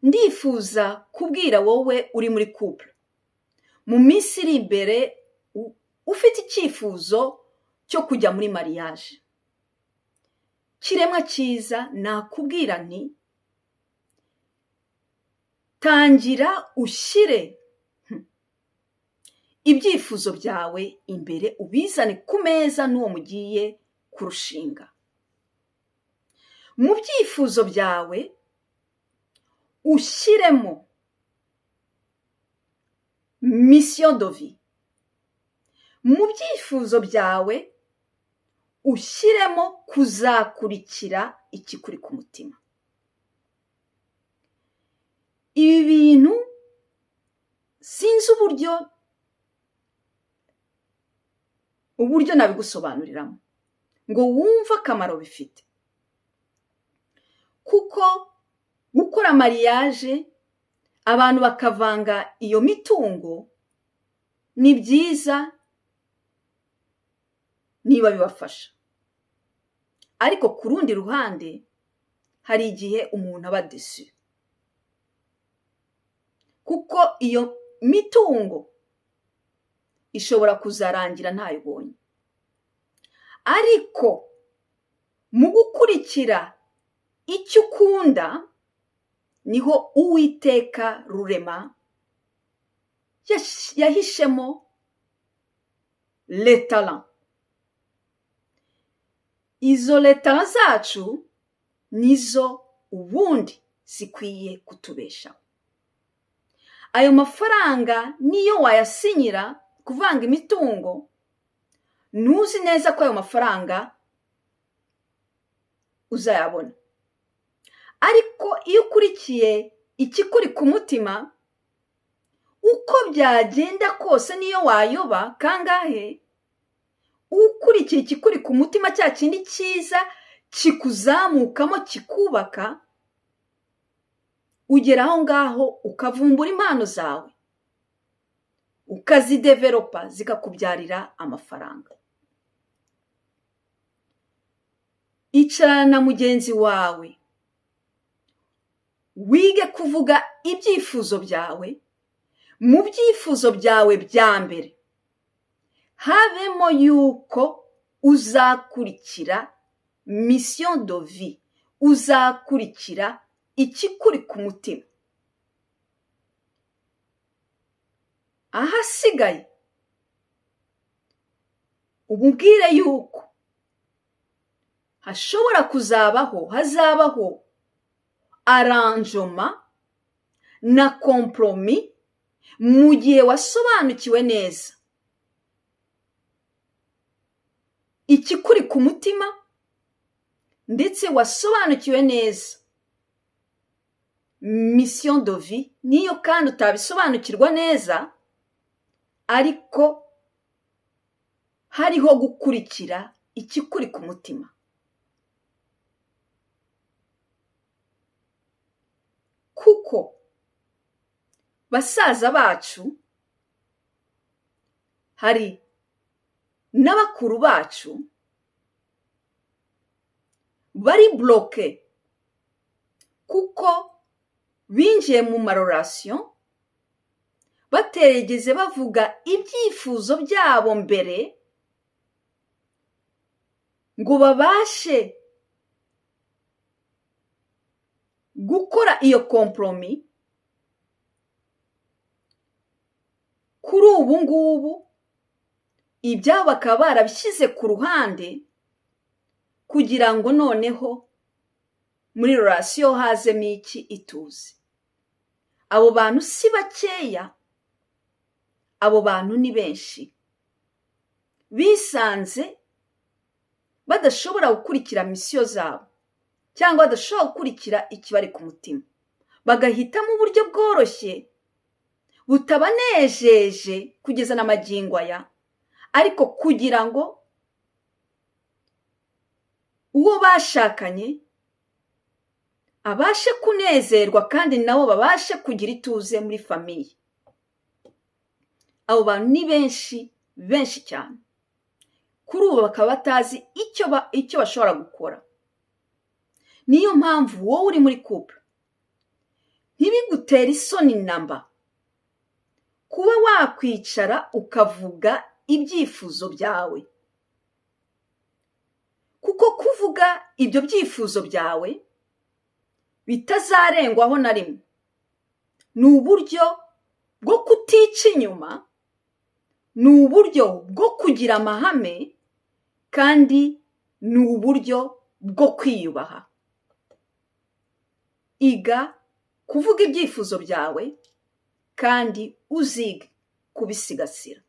Ndifuza kubwira wowe uri muri couple mu minsi iri imbere, ufite icyifuzo cyo kujya muri mariage. Kiremwa cyiza, nakubwira nti: tangira ushyire ibyifuzo byawe imbere, ubizane ku meza n'uwo mugiye kurushinga. Mu byifuzo byawe ushyiremo mission de vie, mu byifuzo byawe ushyiremo kuzakurikira ikikuri ku mutima. Ibi bintu sinzi uburyo nabigusobanuriramo ngo wumve akamaro bifite, kuko gukora mariage abantu bakavanga iyo mitungo ni byiza niba bibafasha, ariko ku rundi ruhande hari igihe umuntu aba déçu, kuko iyo mitungo ishobora kuzarangira ntayo ubonye. Ariko mu gukurikira icyo ukunda niho Uwiteka Rurema yahishemo les talents. Izo les talents zacu nizo ubundi zikwiye kutubeshaho. Ayo mafaranga niyo wayasinyira kuvanga imitungo, ntuzi neza ko ayo mafaranga uzayabona. Ariko iyo ukurikiye ikikuri ku mutima, uko byagenda kose, niyo wayoba kangahe, ukurikiye ikikuri ku mutima, cya kindi cyiza kikuzamukamo kikubaka, ugera aho ngaho ukavumbura impano zawe, ukazidevelopa, zikakubyarira amafaranga. Icarana na mugenzi wawe, wige kuvuga ibyifuzo byawe. Mu byifuzo byawe bya mbere habemo yuko uzakurikira mission de vie, uzakurikira ikikuri ku mutima. Ahasigaye umubwire yuko hashobora kuzabaho, hazabaho arrangement na compromis mu gihe wasobanukiwe neza ikikuri ku mutima, ndetse wasobanukiwe neza mission de vie. Niyo kandi utabisobanukirwa neza, ariko hariho gukurikira ikikuri ku mutima, kuko basaza bacu, hari n'abakuru bacu bari bloqués kuko binjiye mu ma relations batarigeze bavuga ibyifuzo byabo mbere ngo babashe gukora iyo compromis. Kuri ubu ngubu ibyabo bakaba barabishyize ku ruhande kugira ngo noneho muri relation hazemo iki? Ituze. Abo bantu si bakeya, abo bantu ni benshi bisanze badashobora gukurikira mission zabo cyangwa badashobora gukurikira ikibari ku mutima, bagahitamo uburyo bworoshye butabanejeje kugeza na magingo aya, ariko kugira ngo uwo bashakanye abashe kunezerwa kandi nabo babashe kugira ituze muri famille. Abo bantu ni benshi, benshi cyane. Kuri ubu bakaba batazi icyo bashobora gukora. Niyo mpamvu wowe uri muri couple, ntibikugore kuvuga ibyifuzo byawe. Ntibigutere isoni namba kuba wakwicara ukavuga ibyifuzo byawe, kuko kuvuga ibyo byifuzo byawe bitazarengwaho na rimwe ni uburyo bwo kutica inyuma, ni uburyo bwo kugira amahame, kandi ni uburyo bwo kwiyubaha. Iga kuvuga ibyifuzo byawe kandi uzige kubisigasira.